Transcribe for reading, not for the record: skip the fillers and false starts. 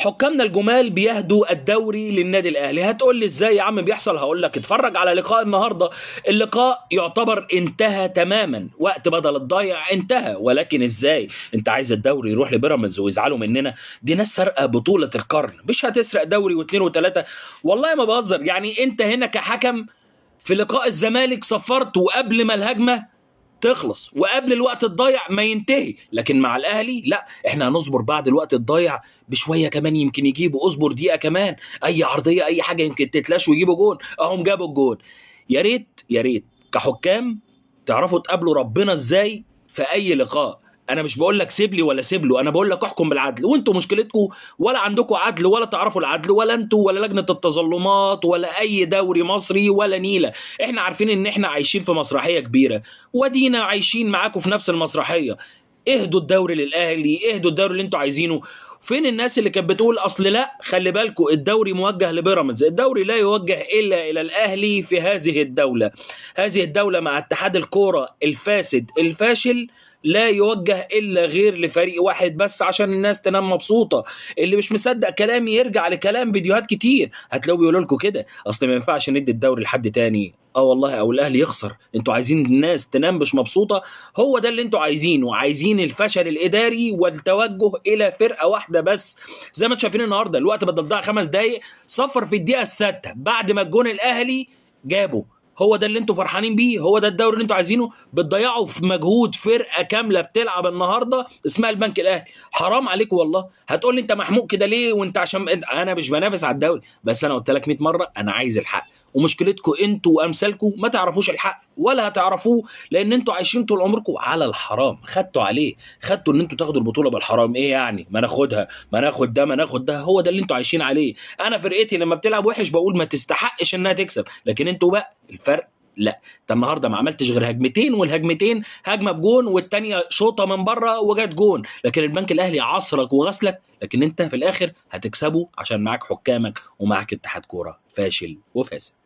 حكامنا الجمال بيهدوا الدوري للنادي الاهلي. هتقول لي ازاي يا عم بيحصل؟ هقول لك اتفرج على لقاء النهارده. اللقاء يعتبر انتهى تماما، وقت بدل الضايع انتهى، ولكن ازاي انت عايز الدوري يروح لبيراميدز ويزعلوا مننا؟ دي ناس سرقه بطوله القرن، مش هتسرق دوري واثنين وثلاثة. والله ما بهزر، يعني انت هنا كحكم في لقاء الزمالك صفرت وقبل ما الهجمة تخلص وقبل الوقت الضايع ما ينتهي، لكن مع الاهلي لا، احنا هنصبر بعد الوقت الضايع بشوية كمان، يمكن يجيبوا، اصبر دقيقة كمان، اي عرضية اي حاجة يمكن تتلاش ويجيبوا جون، اهم جابوا الجون. يا ريت يا ريت كحكام تعرفوا تقابلوا ربنا ازاي في اي لقاء. انا مش بقول لك سيب لي ولا سيب له، انا بقول لك احكم بالعدل، وانتوا مشكلتكم ولا عندكم عدل ولا تعرفوا العدل، ولا انتوا ولا لجنة التظلمات ولا اي دوري مصري ولا نيله. احنا عارفين ان احنا عايشين في مسرحية كبيرة، ودينا عايشين معاكم في نفس المسرحية. اهدوا الدوري للاهلي، اهدوا الدوري اللي انتوا عايزينه. فين الناس اللي كانت بتقول اصل لا خلي بالكم الدوري موجه لبيراميدز؟ الدوري لا يوجه الا الى الاهلي في هذه الدولة. هذه الدولة مع اتحاد الكورة الفاسد الفاشل لا يوجه الا غير لفريق واحد بس، عشان الناس تنام مبسوطة. اللي مش مصدق كلامي يرجع لكلام فيديوهات كتير هتلاقوا بيقولوا لكم كده، اصل ما ينفعش ندي الدوري لحد تاني. والله او الاهلي يخسر. انتوا عايزين الناس تنام مش مبسوطة، هو ده اللي انتوا عايزينه، عايزين الفشل الاداري والتوجه الى فرقه واحدة بس. زي ما انتوا شايفين النهارده الوقت بدل ضاع 5 دقايق، صفر في الدقيقة 6 بعد ما الجون الاهلي جابه. هو ده اللي انتوا فرحانين بيه، هو ده الدوري اللي انتوا عايزينه. بتضيعوا في مجهود فرقه كاملة بتلعب النهارده اسمها البنك الاهلي. حرام عليكم والله. هتقول لي انت محموق كده ليه وانت عشان انا مش بنافس على الدوري، بس انا قلت لك 100 مرة انا عايز الحق. ومشكلتكم انتوا وامثالكم ما تعرفوش الحق ولا هتعرفوه، لان انتوا عايشين طول عمركم على الحرام، خدتوا عليه، خدتوا ان انتوا تاخدوا البطولة بالحرام. ايه يعني؟ ما ناخدها، ما ناخد ده، ما ناخد ده، هو ده اللي انتوا عايشين عليه. انا فرقتي لما بتلعب وحش بقول ما تستحقش انها تكسب، لكن انتوا بقى الفرق لا. انت النهارده ما عملتش غير هجمتين، والهجمتين هجمة بجون والتانية شوطه من بره وجت جون، لكن البنك الاهلي عصرك وغسلك، لكن انت في الاخر هتكسبه عشان معاك حكامك ومعاك اتحاد كورة فاشل وفاسد.